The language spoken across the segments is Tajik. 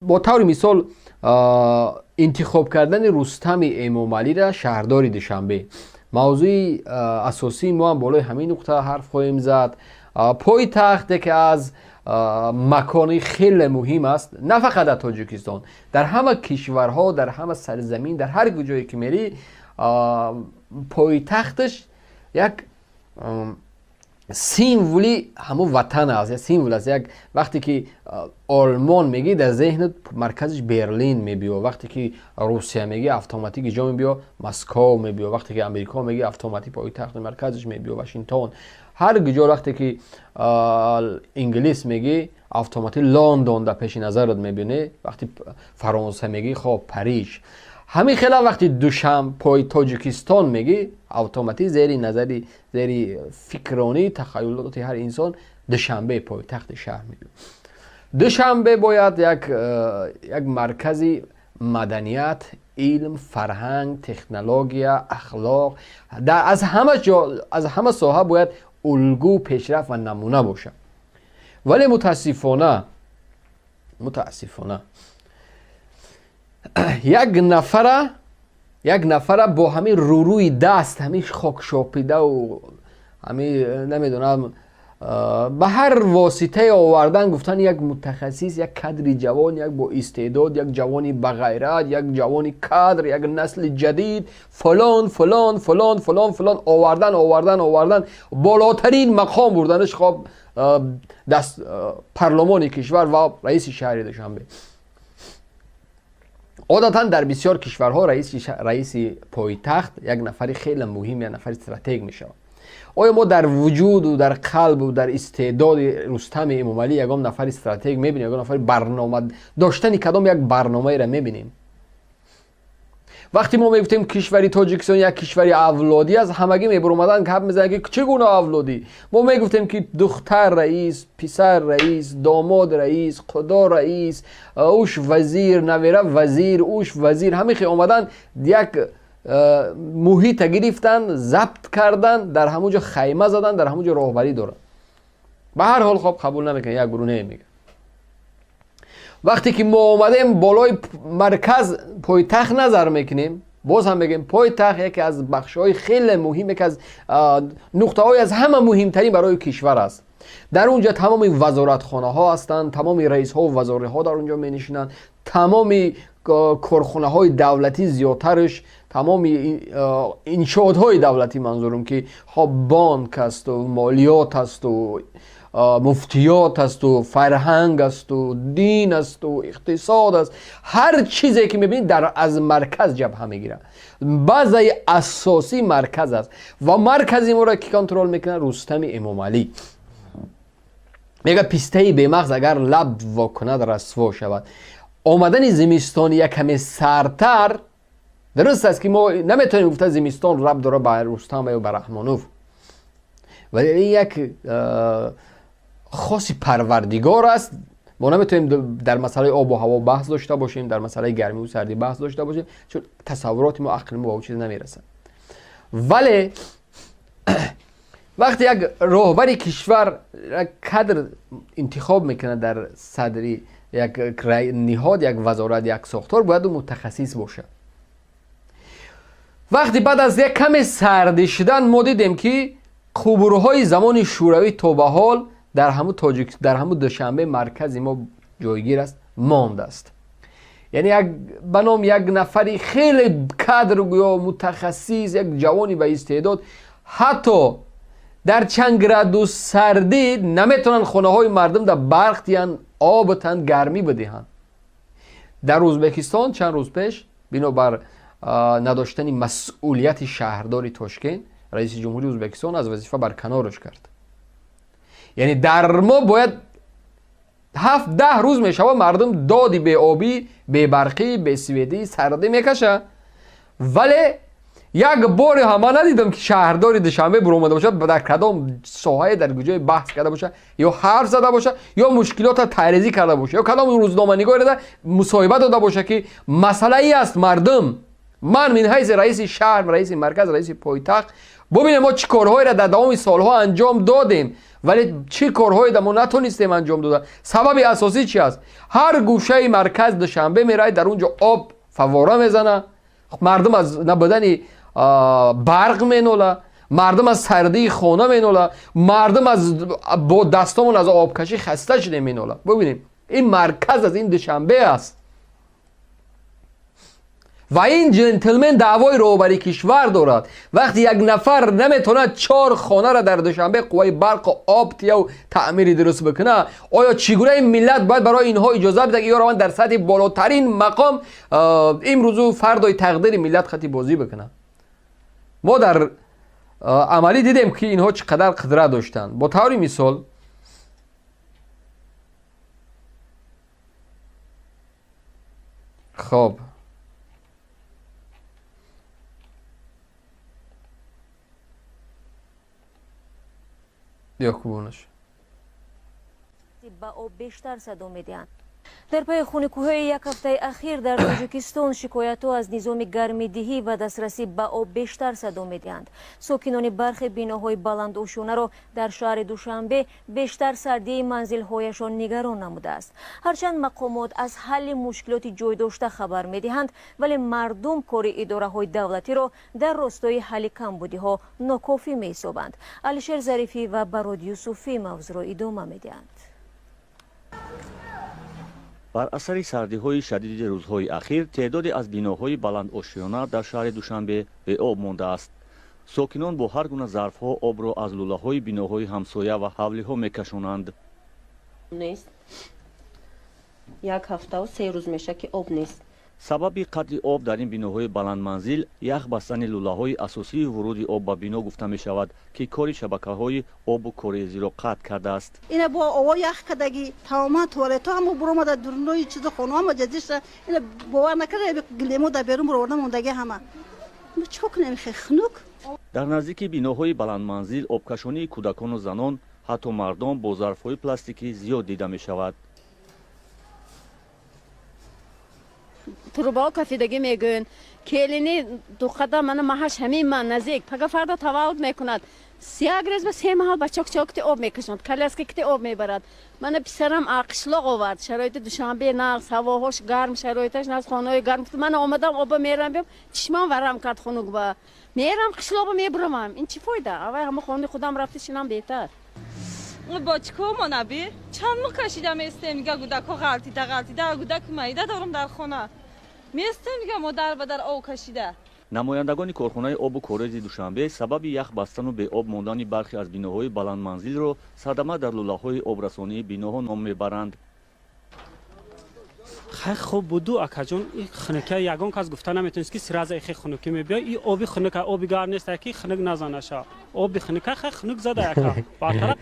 Бо таври мисол, интихоб кардани Рустами Эмомалира шаҳрдори Душанбе. Мавзӯи асосии мо ҳам болои ҳамин нуқта ҳарф хоҳем зад. Пойтахт яке аз макони хеле муҳим аст, на фақат дар Тоҷикистон, дар ҳама кишварҳо, дар ҳама сарзамин, дар ҳар куҷое ки мерӣ, пойтахташ як символи ҳамун ватан аст, як символ аст. Як вақте ки Олмон мегӣ, дар зеҳнат марказиш Берлин мебиё, вақте ки Русия мегӣ, автоматик ҷо мебиё, Москов мебиё, вақте ки Америко мегӣ, автоматик пойтахти марказиш мебиё, Вашингтон. Ҳар куҷо вақте ки Инглис мегӣ, автоматик Лондон дар пеши назарат мебинӣ, вақти Фаронса мегӣ, хоб, Париж. Ҳамин хела вақти Душанбе, Тоҷикистон мегӣ, автоматик зери назари, зери фикронӣ, тахайюлоти ҳар инсон Душанбе, пойтахти шаҳр мебиёд. Душанбе бояд як маркази маданият, илм, фарҳанг, технология, ахлоқ, аз ҳама ҷо, аз ҳама соҳа бояд улгӯ, пешрафт ва намуна бошад. Вале мутаассифона як нафара бо ҳамин рӯрӯи даст, ҳамин хокшопидау ҳамин, намедонам, ба ҳар воситае овардан, гуфтан як мутахассис, як кадри ҷавон, як бо истеъдод, як ҷавони бағайрат, як ҷавони кадр, як насли ҷадид, фалон, фалон, фалон, фалон, фалон, овардан, овардан, овардан, болотарин мақом бурданаш, хоб, даст парлумони кишвар ва раиси шаҳри Душанбе. Одатан дар бисёр кишварҳо раиси пойтахт як нафари хеле муҳим, як нафари стратег мешавад. Оё мо дар вуҷуду дар қалбу дар истеъдоди Рустами Эмомалӣ ягон нафари стратег мебинем, ягон нафари барнома доштани кадом як барномаеро мебинем? Вақте мо мегуфтем, кишвари Тоҷикистон як кишвари авлодӣ аст, ҳамагӣ мебуромаданд, гап мезананд, ки чӣ гуна авлодӣ? Мо мегуфтем, ки духтар раис, писар раис, домод раис, худо раис, уш вазир, навера вазир, уш вазир. Ҳамин хел омадан, як муҳита гирифтан, забт кардан, дар ҳамун ҷо хайма задан, дар ҳамун ҷо роҳбарӣ доранд. Ба ҳар ҳол, хоб, қабул намекунад, як гурӯҳ намегӯяд. Вақте ки мо омадем, болои марказ, пойтахт назар мекунем, боз ҳам мегӯем, пойтахт яке аз бахшҳои хеле муҳим, яке аз нуқтаҳои аз ҳама муҳимтарин барои кишвар аст. Дар он ҷо тамоми вазоратхонаҳо ҳастанд, тамоми раисҳову вазориҳо дар он ҷо менишинанд, тамоми корхонаҳои давлатӣ зиёдтараш, тамоми иншоотҳои давлатӣ, манзурум ки, хоб, бонк асту молиёт асту муфтиёт асту фарҳанг асту дин асту иқтисод аст. Ҳар чизе ки мебинед, дар аз марказ ҷабҳа мегирад. Базаи асосӣ марказ аст. Ва маркази моро ки контрол мекунад? Рустами Эмомалӣ. Мега, пистаи бемағз агар лаб во кунад, расво шавад. Омадани зимистони як каме сардтар, дуруст аст, ки мо наметавонем гуфта, зимистон рабт дорад ба Рустам ё ба Раҳмонов, вале ин як хоси Парвардигор аст. Мо наметавонем дар масъалаи обу ҳаво баҳс дошта бошем, дар масъалаи гармиву сардӣ баҳс дошта бошем, чун тасаввуроти мо, ақли мо ба он чиз намерасад. Вале вақте як роҳбари кишвар як кадр интихоб мекунад дар садри як ниҳод, як вазорат, як сохтор, бояд ӯ мутахассис бошад. Вақте баъд аз як каме сардӣ шудан мо дидем, ки қубурҳои замони Шӯравӣ то ба ҳол дар ҳамун тоҷик, дар ҳамун Душанбе, маркази мо ҷойгир аст, мондааст. Яъне як ба ном як нафари хеле кадр ё мутахассис, як ҷавони ба истеъдод, ҳатто дар чанд градус сардӣ наметавонанд хонаҳои мардум дар барқ диҳанд, об танд, гармӣ бидиҳанд. Дар Ӯзбекистон чанд рӯз пеш, бинобар надоштани масъулияти шаҳрдори Тошкент, раиси ҷумҳури Ӯзбекистон аз вазифа барканораш кард. Яъне дар мо бояд 7-10 рӯз мешавад, мардум доди беобӣ, бебарқӣ, бесветӣ, сардӣ мекашад, вале як боре ҳам ман надидам, ки шаҳрдори Душанбе буромада бошад, дар кадом соҳае, дар куҷое баҳс карда бошад ё ҳарф зада бошад, ё мушкилотро таъризӣ карда бошад, ё кадом рӯзноманигоре мусоҳиба дода бошад, ки масъалае аст, мардум, ман мин ҳайси раиси шаҳр, раиси марказ, раиси пойтахт. Бубинем мо чӣ корҳоеро дар давоми солҳо анҷом додем, вале чӣ корҳое мо натонистем анҷом дода. Сабаби асосӣ чи аст? Ҳар гӯшаи марказ Душанбе меравад, дар он ҷо об фаввора мезана, мардум аз набудани барқ менола, мардум аз сардии хона менола, мардум аз бо дастомон аз обкашӣ хаста шуда менола. Бубинем, ин марказ аз ин Душанбе аст. Ва ин ҷентлмен даъвои роҳбари кишвар дорад. Вақте як нафар наметавонад 4 хонаро дар Душанбе қувваи барқу об тияву таъмири дуруст бикунад, оё чӣ гуна ин миллат бояд барои инҳо иҷоза бидад, ки ё раванд дар сатҳи болотарин мақом имрӯзу фардои тақдири миллат хати бозӣ бикунад? Мо дар амалӣ дидем, ки инҳо чӣ қадар қудрат доштанд. Бо таври мисол, хоб, Якубонаш ба об бештар садо медиҳанд. Дар пайи хунукиҳои як ҳафтаи ахир дар Тоҷикистон шикоятҳо аз низоми гармидиҳӣ ва дастрасӣ ба об бештар садо медиҳанд. Сокинони бархе биноҳои баландошонаро дар шаҳри Душанбе бештар сардии манзилҳояшон нигарон намудааст. Ҳарчанд мақомот аз ҳалли мушкилоти ҷойдошта хабар медиҳанд, вале мардум кори идораҳои давлатиро дар ростои ҳалли камбудиҳо нокофӣ меҳисобанд. Алишер Зарифӣ ва Барод Юсуфӣ мавзӯъро идома медиҳанд. Бар асари сардиҳои шадиди рӯзҳои ахир теъдоде аз биноҳои баландошёна дар шаҳри Душанбе беоб мондааст. Сокинон бо ҳар гуна зарфҳо обро аз лӯлаҳои биноҳои ҳамсоя ва ҳавлиҳо мекашонанд. Нест. Як ҳафтаву 3 рӯз мешавад, ки об нест. Сабаби қатъи об дар ин биноҳои баландманзил ях бастани лӯлаҳои асосии вуруди об ба бино гуфта мешавад, ки кори шабакаҳои обу корезиро қатъ кардааст. Ина бо ово ях кардагӣ, тамоман туалетҳо ҳама буромада, дурнои чизо хонаҳо ҳама ҷазиша. Ина бовар накарда, гилемо дар берун буроварда мондагӣ ҳама. Мо чӣ кор кунем, хе хунук? Дар наздики биноҳои баландманзил обкашонии кӯдакону занон, ҳатто мардон бо зарфҳои пластикӣ зиёд дида мешавад. Трубао кафидагӣ мегӯянд. Келини дуқада мана маҳаш ҳамин ман наздик. Пага фарда таваллуд мекунад. Як рӯз ба 3 маҳал ба чок-чок об мекашонад, коляска кити об мебарад. Мана писарам қишлоқ овард. Шароити Душанбе нағз, ҳавоҳош гарм, шароиташ нағз, хонаҳои гарм. Мана омадам оба мерам биём, чишмам варам кард хунук ба. Мерам қишлоқба мебурамам. Ин чӣ фойда? Авай ҳама хонаи худам рафта шинам беҳтар. Бо чӣ кор монаби? Чанд моҳ кашида местем, дига гудако ғалтида ғалтида, гудаки маида дорам дар хона. Местем дига модар ба дар об кашида. Намояндагони корхонаи обу корези Душанбе сабаби ях бастану беоб мондани бархе аз биноҳои баландманзилро садама дар лӯлаҳои обрасонии биноҳо ном мебаранд. Хай хуб буду, акаҷон, и хунукия ягон кас гуфта наметавонист, ки сираза ихе хунукӣ мебиёй. И оби хунука, оби гарм нест, ки хунук назанаша. Оби хунука хай хунук зада яка. Бартараф.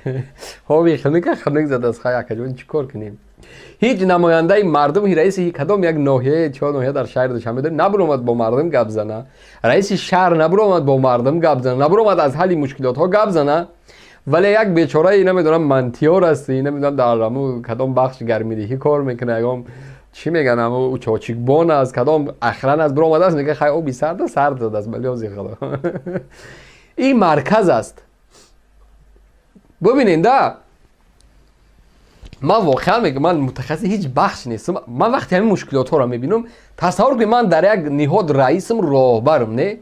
Оби хунука хунук задааст. Хай акаҷон, чӣ кор кунем? Ҳеҷ намояндаи мардум, раиси кадом як ноҳия, 4 ноҳия дар шаҳри Душанбе дорем, набуромад бо мардум гап зана. Раиси шаҳр набуромад бо мардум гап зана, набуромад аз ҳалли мушкилотҳо гап зана. Вале як бечораи намедонам мантиёр аст, намедонам дар ҳаму кадом бахш гармидиҳӣ кор мекунад, ягон чӣ меган, ҳаму чочикбон аст, кадом ахран аст, буромадааст, мегӯяд хай оби сард аст, сард задааст, балёзи худо. Ин марказ аст. Бубинед, да, ман воқеан мегӯям, ман мутахассиси ҳеҷ бахш нестам. Ман вақте ҳамин мушкилотҳоро мебинам, тасаввур кунед, ман дар як ниҳод раисам, роҳбарам, не?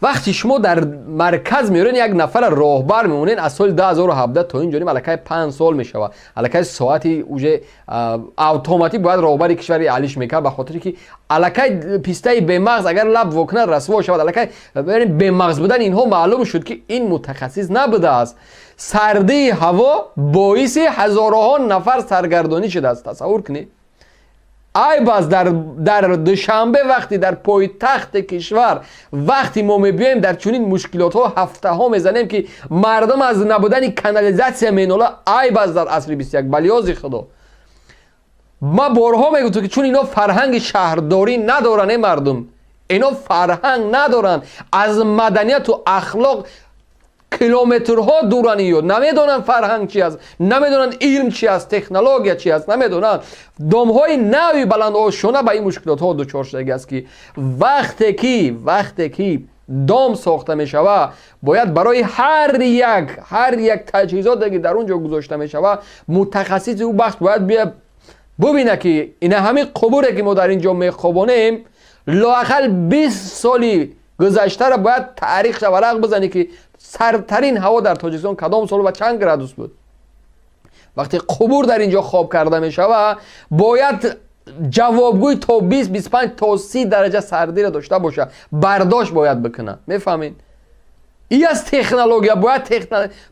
Вақте шумо дар марказ меоред як нафара роҳбар мемонед, аз соли 2017 то ин ҷониб аллакай 5 сол мешавад. Аллакай соати уже автоматик бояд роҳбари кишвари алиш мекард, ба хотире ки аллакай пистаи бемағз агар лаб вокунад расво шавад. Аллакай бемағз будани инҳо маълум шуд, ки ин мутахассис набудааст. Сардии ҳаво боиси ҳазорҳо нафар саргардонӣ шудааст. Тасаввур кунед, айб аст дар Душанбе, вақте дар пойтахти кишвар вақте мо мебиёем дар чунин мушкилотҳо ҳафтаҳо мезанем, ки мардум аз набудани канализатсия менола. Айб аст дар асри 21, балёзи худо. Ман борҳо мегуфтам, ки чун ино фарҳанги шаҳрдорӣ надоранд, э мардум, ино фарҳанг надоранд, аз маданияту ахлоқ километрҳо дуранд, ё намедонанд фарҳанг чи аст, намедонанд илм чи аст, технология чи аст, намедонанд. Домҳои нави баландошона ба ин мушкилотҳо дучор шудагӣ аст, ки вақте ки Дом сохта мешавад, бояд барои ҳар як таҷҳизоте, ки дар он ҷо гузошта мешавад, мутахассиси ӯ бахш бояд бия бубина, ки ина ҳамин қубуре, ки мо дар ин ҷо мехобонем, лоақал 20 соли гузаштаро бояд таърихша варақ бизанӣ, ки сардтарин ҳаво дар Тоҷикистон кадом сол ва чанд градус буд. Вақте қубур дар ин ҷо хоб карда мешавад, бояд ҷавобгӯи то 20, 25 то 30 дараҷа сардиро дошта бошад, бардошт бояд бикунад. Мефаҳмед, и аз технология бояд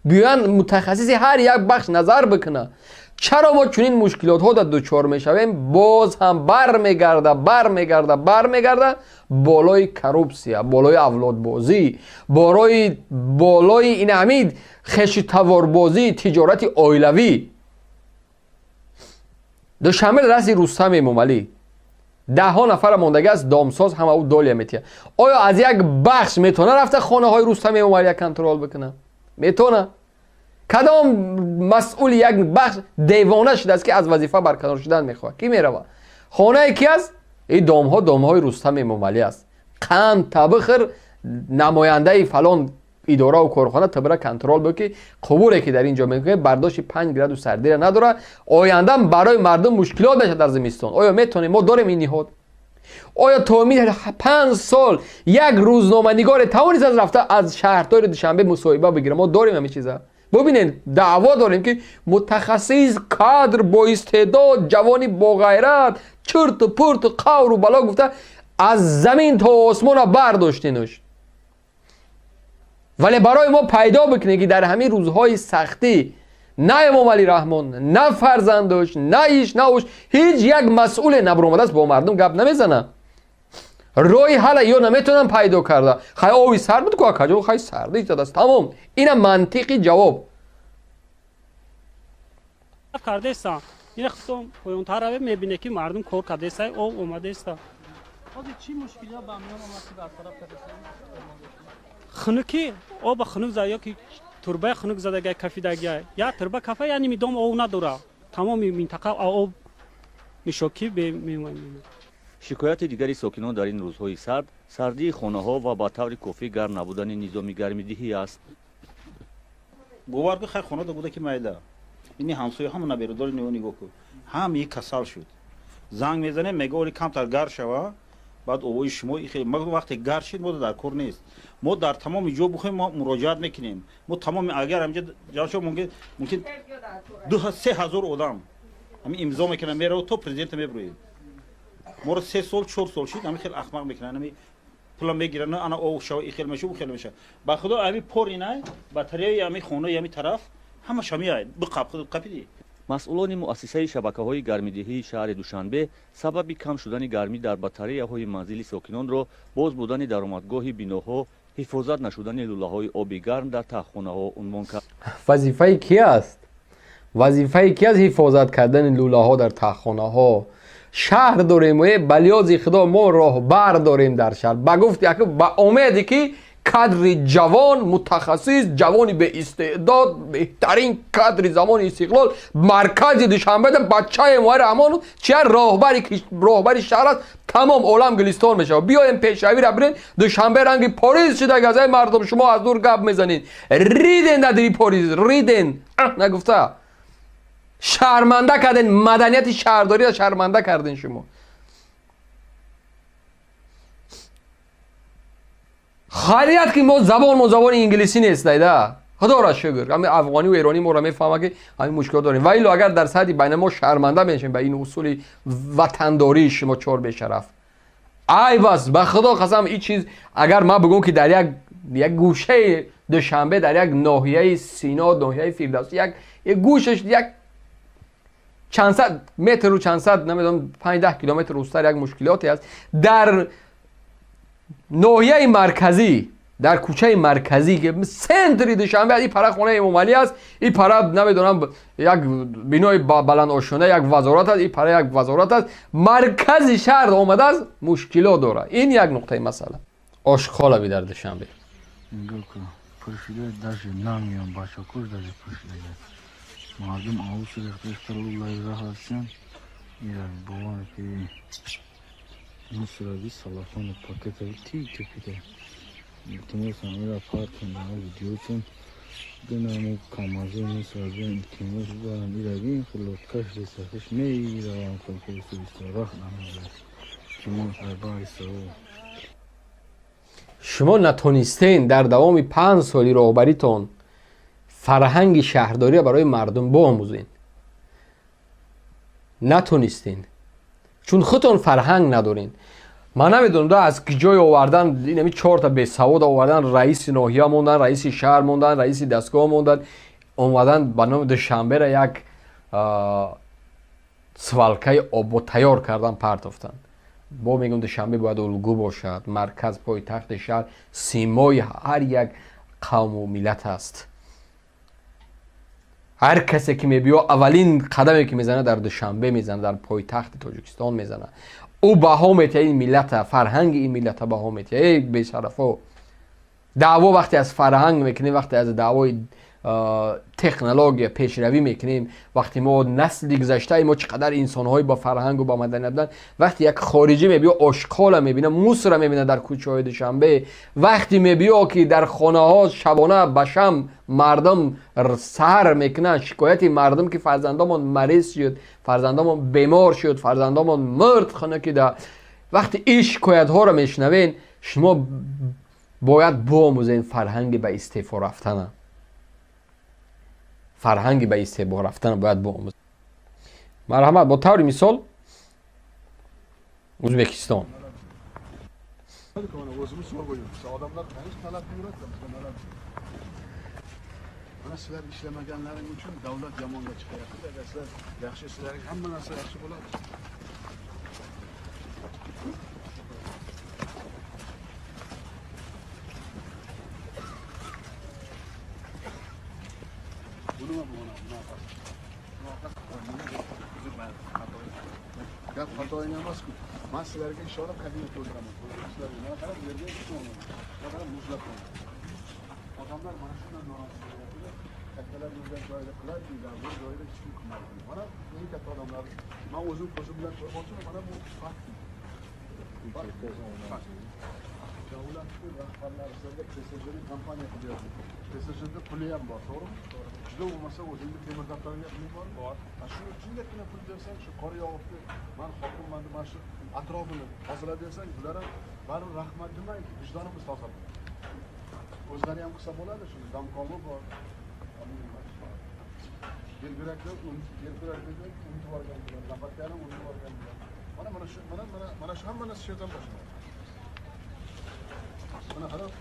биёянд, мутахассиси ҳар як бахш назар бикунад. Чаро мо чунин мушкилотҳо дар дучор мешавем? Боз ҳам бармегарда, бармегарда, бармегарда болои коррупсия, болои авлодбозӣ, болои ин ҳамин хешутаворбозӣ, тиҷорати оилавӣ. Душанбе дасти Рустам Эмомалӣ даҳҳо нафара мондагӣ аст, домсоз, ҳама ӯ доля метиҳад. Оё аз як бахш метавона рафта хонаҳои Рустам Эмомалия контрол бикунад? Метавона? Кадом масъули як бахш девона шудааст, ки аз вазифа барканор шудан мехоҳад? Кӣ меравад? Хонаи ки аст ин домҳо? Домҳои Рустам Эмомалӣ аст. Қанд табихӯр, намояндаи фалон идораву корхона тибра контрол бу, ки қубуре, ки дар ин ҷо мекунед, бардошти 5 градус сардира надорад, оянда барои мардум мушкилот мешавад дар зимистон. Оё метавонем? Мо дорем ин ниҳод? Оё то 5 сол як рӯзноманигоре тавонист аз рафта аз шаҳрдори Душанбе мусоҳиба бигирад? Мо дорем ҳамин чиза? Бубинед, даъво дорем, ки мутахассис, кадр, боистеъдод, ҷавони боғайрат, чурту пурту, қавру бало гуфта, аз замин то осмона бардоштенуш, вале барои мо пайдо бикунед, ки дар ҳамин рӯзҳои сахтӣ на Эмомалӣ Раҳмон, на фарзандош, на иш, на уш, ҳеҷ як масъуле набаромадааст, бо мардум гап намезанад, роҳи ҳалла ё наметавонам пайдо карда. Хай, ови сард буд ку, акаҷо? Хай, сард истодааст, тамом. Ина мантиқи ҷавоб. Кардеста, ина худтон поёнтар раве, мебине, ки мардум кор кардеста, об омадеста. Чӣ мушкилиҳо ба миён омад, ки бартараф кардеста? Хунукӣ, оба хунук зад ё ки турбаи хунук задагай, кафидагиай. Як турба кафа, я ними дом об надора, тамоми минтақа об нишокӣ мемонад. Шикояти дигари сокинон дар ин рӯзҳои сард сардии хонаҳо ва ба таври кофӣ гарм набудани низоми гармидиҳӣ аст. Бовар ку, хай, хонада буда, ки майда ини ҳамсоя, ҳама наберудори нигоҳ ку, ҳам касал шуд. Занг мезанем, мега, оли камтар гар шава, баъд овои шумо. Вақте гар шид, мо дар кор нест. Мо дар тамоми ҷо бухоем, мо муроҷиат мекунем. Мо тамоми, агар ҳамҷа ҷамъ, мумкин 2000-3000 одам ҳамин имзо мекунам, мерава, то президента мебурӯем. Моро 3 сол, 4 сол шид, ҳамин хел ахмақ мекунанд, ҳами пула мегиранд. Ана ов шава, и хел меша, у хел меша. Ба худо, ҳами пор инай батареяи ҳами хонаи ҳами тараф ҳамаш ҳами ай биқап қапиди. Масъулони муассисаи шабакаҳои гармидиҳии шаҳри Душанбе сабаби кам шудани гармӣ дар батареяҳои манзили сокинонро боз будани даромадгоҳи биноҳо, ҳифозат нашудани лӯлаҳои оби гарм дар таҳхонаҳо унвон кард. Вазифаи ки аст? Вазифаи ки аст ҳифозат кардани лӯлаҳо дар таҳхонаҳо? Шаҳр дорем, ба лиёзи худо, мо роҳбар дорем дар шаҳр. Ба гуфт, ба умеде ки кадри ҷавон, мутахассис, ҷавони беистеъдод, беҳтарин кадри замони истиқлол, маркази Душанбеда бачаи Эмомалӣ Раҳмон чия роҳбари шаҳр аст. Тамом олам гулистон мешавад. Биёем, пешравиро бинед. Душанбе ранги Порис шуда. Газаи мардум, шумо аз дур гап мезанед, риден дадири Порис, риден нагуфта шарманда карден, маданияти шаҳрдориро шарманда карден шумо. Харият ки мо забон, мо забони инглисӣ нест, дайда, худоро шукр, ҳами афғонӣ ва эронӣ моро мефаҳма, ки ҳамин мушкилот дорем. Ва илло агар дар сатҳи байна мо шарманда мешем ба ин усули ватандории шумо, чор бешараф. Айб аст, ба худо қасам. Ин чиз, агар ман бигӯм, ки дар як гӯшаи Душанбе, дар як ноҳияи Сино, ноҳияи Фирдавсӣ, як гӯшаш, як чандсад метру чандсад, намедонам, 5-10 километр рустар як мушкилоте аст, дар ноҳияи марказӣ, дар кӯчаи марказӣ, ки центри Душанбе аст, и пара хонаи Эмомалӣ аст, и пара, намедонам, як бинои баландошёна, як вазорат аст, и пара як вазорат аст, маркази шаҳр омадааст, мушкилот дорад. Ин як нуқтаи масъала ошколаби дар Душанбе. Даже намеён бачакош, даже пуршида мардум авус рехта, лулаи раҳ ҳастанд. Ира бовар ки мусоради салафону пакета ти тупида. Илтимос, ҳамира партон видеотон бинамо камазо месазем. Илтимос барам ираги хелоткаш ресахиш меиравам хелхелсуистарах намада. Илтимос дар баҳри савоб. Шумо натонистен дар давоми 5 соли роҳбаритон фарҳанги шаҳрдориро барои мардум биомӯзен. Натонистен, чун худтон фарҳанг надорен. Ман намедонам да аз киҷой овардан инами чорта бесавод овардан, раиси ноҳия мондан, раиси шаҳр мондан, раиси дастгоҳ мондан, омадан ба номи Душанбера як свалкаи обо тайёр кардан партофтанд. Бо мегӯм, Душанбе бояд улгӯ бошад, марказ, пойтахти шаҳр, симои ҳар як қавму миллат аст. Ҳар касе ки мебиё, аввалин қадаме ки мезана, дар Душанбе мезана, дар пойтахти Тоҷикистон мезана. Ӯ баҳо метиҳад ин миллата, фарҳанги ин миллата баҳо метиҳад. Эй бешарафо, даъво вақте аз фарҳанг мекунем, вақте аз даъвои технология, пешравӣ мекунем, вақте мо насли гузаштаи мо чӣ қадар инсонҳои ба фарҳангу ба маданият буданд, вақте як хориҷӣ мебиё, ошқола мебина, мусора мебина дар кӯчаҳои Душанбе, вақте мебиё ки дар хонаҳо шабона ба шам мардум саҳар мекунанд, шикояти мардум ки фарзандомон мариз шуд, фарзандомон бемор шуд, фарзандомон мурд хунукида, вақте ин шикоятҳоро мешунавен, шумо бояд биомӯзен фарҳанги ба истеъфо рафтана. Фарҳанги ба истеъфо рафтана бояд биомӯзем. Марҳамат, бо таври мисол Ӯзбекистон. O'zimiz zo'r qo'yibmiz. Odamlar qancha talab qilyapti bizga nalab. Mana sizlar ishlamaganlaring uchun davlat yomonga chiqyapti. Agar sizlar yaxshi ishlaring, hamma narsa yaxshi bo'ladi. Bu nima bu? Gap xatoying emas-ku. Man sizlarga ishonib kabinet to'ldiraman. Sizlarga mana qarab, bu yerga ishonaman. Mana qarab, muzlab qo'yaman. Odamlar mana shundan norozi bo'lyapti. Kattalar yurgan joyida qiladi, bu joyda hech kim qilmaydi. Mana eng katta odamlar, man o'zim ko'zim bilan ko'rmoqchiman, mana bu fakt. Davlatning rahbarlari sizlarga PSJni kompaniya qilyapti. PSJda puli ham bor, to'g'rimi? Juda bo'lmasa o'zingni temir daftaringga puling bormi? Bor. Shu shundakkina pul bersang, shu qor yog'ibdi, man hokimman deb mana shu atrofini tozala desang, bular ham baribir rahmat demaydi, vijdonimiz toza bo'ladi. O'zlari ham qilsa bo'ladi, shuni damkomi bor. Belgirakda unutib yuborgan bular, lapatkani unutib yuborgan bular. Mana mana shu, mana mana mana shu hamma narsa shu yerdan boshlanadi. Mana qarab,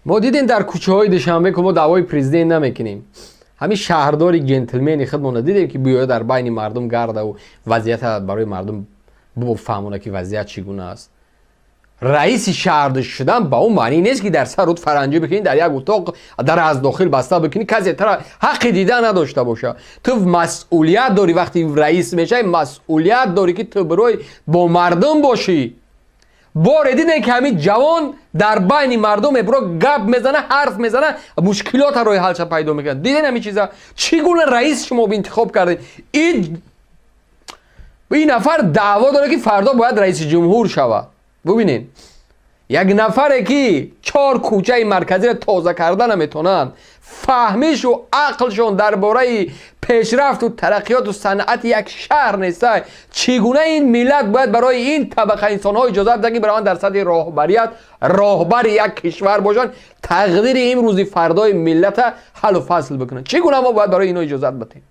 мо дидем дар кӯчаҳои Душанбе, ки мо даъвои президент намекунем, ҳамин шаҳрдори ҷентлмени худмона дидем, ки биёя дар байни мардум гардаву вазъията барои мардум бифаҳмона, ки вазъият чӣ гуна аст. Раиси шаҳр шудан ба он маънӣ нест, ки дар сар руд фаранҷӣ бикунӣ, дар як утоқ дар аз дохил баста бикунӣ, касе тара ҳаққи дида надошта боша. Ту масъулият дорӣ, вақте раис мешавӣ, масъулият дорӣ, ки ту бирои бо мардум бошӣ. Боре дидем, ки ҳамин ҷавон дар байни мардум мебиро, гап мезана, ҳарф мезана, мушкилота роҳи ҳалша пайдо мекунад. Дидем ҳамин чиза? Чӣ гуна раис шумо интихоб кардед? Ин нафар даъво дорад, ки фардо бояд раиси ҷумҳур шавад. Бубинед, як нафаре ки 4 кӯчаи марказиро тоза карда наметавонанд, фаҳмишу ақлшон дар бораи пешрафту тараққиёту санъати як шаҳр неста, чӣ гуна ин миллат бояд барои ин табақа инсонҳо иҷозат диҳад, ки барованд дар сатҳи роҳбарият роҳбари як кишвар бошанд, тақдири имрӯзи фардои миллата ҳаллу фасл бикунанд? Чӣ гуна мо бояд барои ино иҷозат бидиҳем?